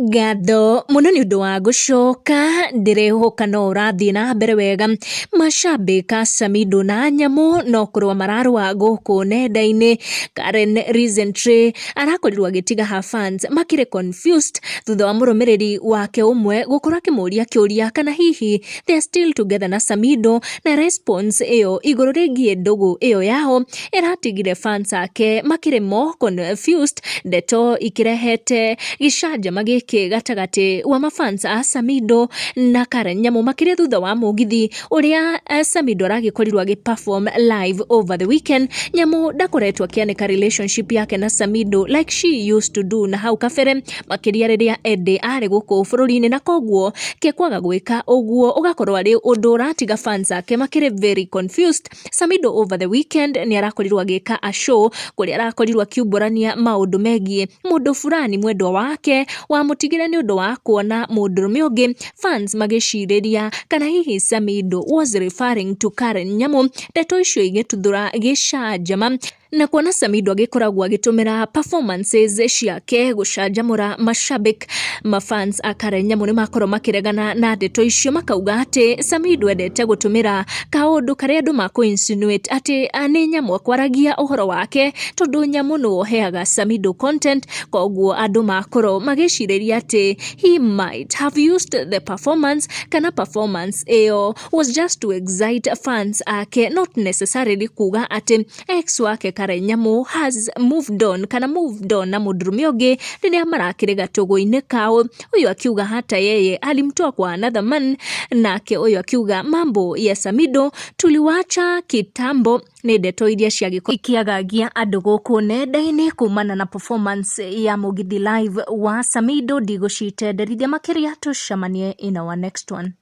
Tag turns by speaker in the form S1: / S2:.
S1: Ngatho mũno nĩ ũndũ wa gũcoka, ndĩrehoka no ũrathiĩ na mbere wega. Mashabĩk a Samidoh na Nyamũ no kũrũa mararũa gũkũ nenda-inĩ. Karen recently arakorirwo agĩtiga her fans makĩrĩ confused thutha wa mũrũmĩrĩri wake ũmwe gũkorwo akĩmũria kĩũria kana hihi they are still together na Samidoh, na response ĩyo igũrũ rĩgiĩ ndũgũ ĩyo yao ĩratigire fans ake makĩrĩ more confused, ndeto ikĩrehete gĩcanjama gĩkĩ gatagatĩ wa mafans a Samidoh na Karen Nyamu, makĩria thutha wa mũgithi ũrĩa Samidoh aragĩkorirwo agĩ perform live over the weekend. Nyamu ndakoretwo akĩanĩka relationship yake na Samidoh like she used to do na hau kabere, makĩria rĩrĩa Eddie arĩ gũkũ bũrũri-inĩ, na koguo ke kwaga gwĩka ũguo ũgakorwo arĩ ũndũ ũratiga fans ake makĩrĩ very confused. Samidoh over the weekend nĩ arakorirwo agĩka a show kũrĩa arakorirwo akiumbũrania maũndũ megiĩ mũndũ fulani mwendwa wake wamũtigire nĩ ũndũ wa kuona mũndũrũme ũngĩ, fans magĩcirĩria kana hihi Samidoh was referring to Karen Nyamu, ndeto icio igĩtuthũra gĩcanjama na kuona Samidoh agĩkoragwo agĩtũmĩra performances ciake gũcanjamũra mashabik. Mafans a Karen Nyamu nĩ makorwo makĩregana na ndeto icio, makauga atĩ Samidoh endete gũtũmĩra kaũndũ karĩa andũ makũ insinuate atĩ nĩ Nyamu akwaragia ũhoro wake, tondũ Nyamu nĩwe ũheaga Samidoh content. Koguo andũ makorwo magĩcirĩria atĩ he might have used the performance, kana performance ĩyo was just to excite fans ake, not necessarily kuga atĩ ex wake Karen Nyamu has moved on kana moved on na mũndũrũme ũngĩ rĩrĩa marakĩrĩ gatũgũ-inĩ kao. Ũyũ akiuga hata yeye alimtoa kwa another man, nake ũyũ akiuga mambo ya Samidoh tuliwacha kitambo. Nĩ ndeto iria ciagĩkorwo ikĩagagia andũ gũkũ nenda-inĩ kumana na performance ya mũgithi live wa Samidoh. Ndigũcitenderithia makĩria, tũcemanie in our next one.